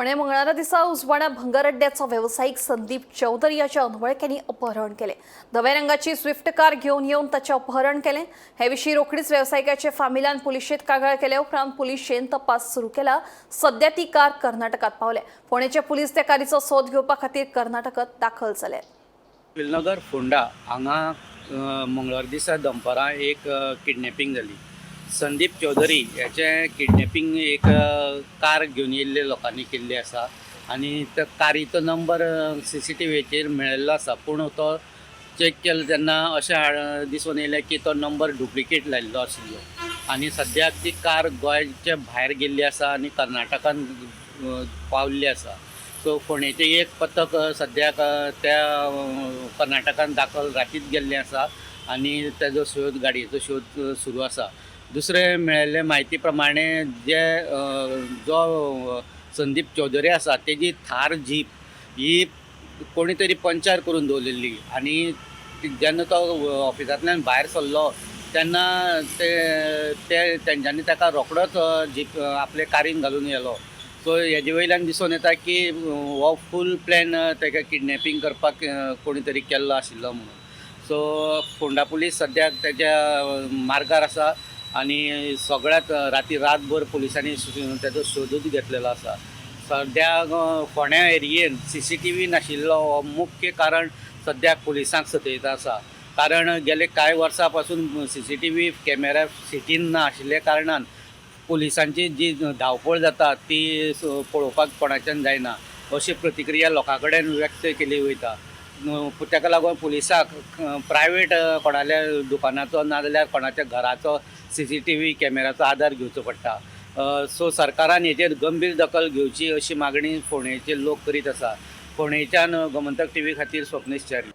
फोंडें मंगळारा दिसा उजवाडा भंगारअड्ड्याचो वेवसायीक संदीप चौधरी हाच्या अनवळख्यांनी अपहरण केलें. धव्या रंगाची स्विफ्ट कार घेवन येवन ताचें अपहरण केलें. हे विशीं रोखडीच वेवसायिकाचे फामिलान पुलिशेंत कागाळ केल्या उपरांत पुलिशेन तपास सुरू केला. सध्या ती कार कर्नाटकात पावल्या. फोंडेचे पुलीस त्या कारीचो सोद घेवपा खातीर कर्नाटकात दाखल जाले. विलनगर फोंडा हांगा मंगळवार दिसा दनपारां एक किडनॅपिंग जाली. संदीप चौधरी हेचें किडनॅपिंग एक कार घेवन येयल्ले लोकांनी केल्ली आसा आनी त्या कारीचो नंबर सीसीटीव्हीचेर मेळिल्लो आसा, पूण तो चॅक केलो तेन्ना अशें दिसून येयलें की तो नंबर डुप्लिकेट लायिल्लो आशिल्लो आनी सद्याक ती कार गोंयच्या भायर गेल्ली आसा आनी कर्नाटकान पावल्ली आसा. सो फोंडेचें एक पथक सद्याक त्या कर्नाटकान दाखल रातीच गेल्लें आसा आनी तेजो शोध, गाडयेचो शोध सुरू आसा. दुसरें मेळिल्ले म्हायती प्रमाणे जे जो संदीप चौधरी आसा तेजी थार जीप ही कोणी तरी पंचर करून दवरिल्ली आनी जेन्ना तो ऑफिसांतल्यान भायर सरलो तेन्ना ते ते तेंच्यांनी ताका रोखडोच जीप आपले कारीन घालून व्हेलो. सो हेजे वयल्यान दिसून येता की हो फूल प्लॅन ताका किडनॅपिंग करपाक कोणी तरी केल्लो आशिल्लो म्हणून. सो फोंडा पुलीस सद्याक तेज्या मार्गार आसा आनी सगळ्यात राती रातभर पुलिसांनी तेजो शोधूच घेतलेलो आसा. सद्याक फोंड्या एरियेन सीसीटीव्ही नाशिल्लो हो मुख्य कारण सद्याक पुलिसांक सतयता आसा, कारण गेले कांय वर्सां पासून सीसीटीव्ही कॅमेरा सिटीन ना आशिल्ल्या कारणान पुलिसांची जी धांवपळ जाता ती पळोवपाक कोणाच्यान जायना अशी प्रतिक्रिया लोकां कडेन व्यक्त केली वयता. ताका लागून पुलिसाक प्रायवेट कोणाल्या दुकानाचो नाजाल्यार कोणाच्या घराचो सीसीटीव्ही कॅमेराचो आदार घेवचो पडटा. सो सरकारान हेजेर गंभीर दखल घेवची अशी मागणी फोंडेचे लोक करीत आसा. फोंडेच्यान गोमंतक टीव्ही खातीर स्वप्नेश च्यारी.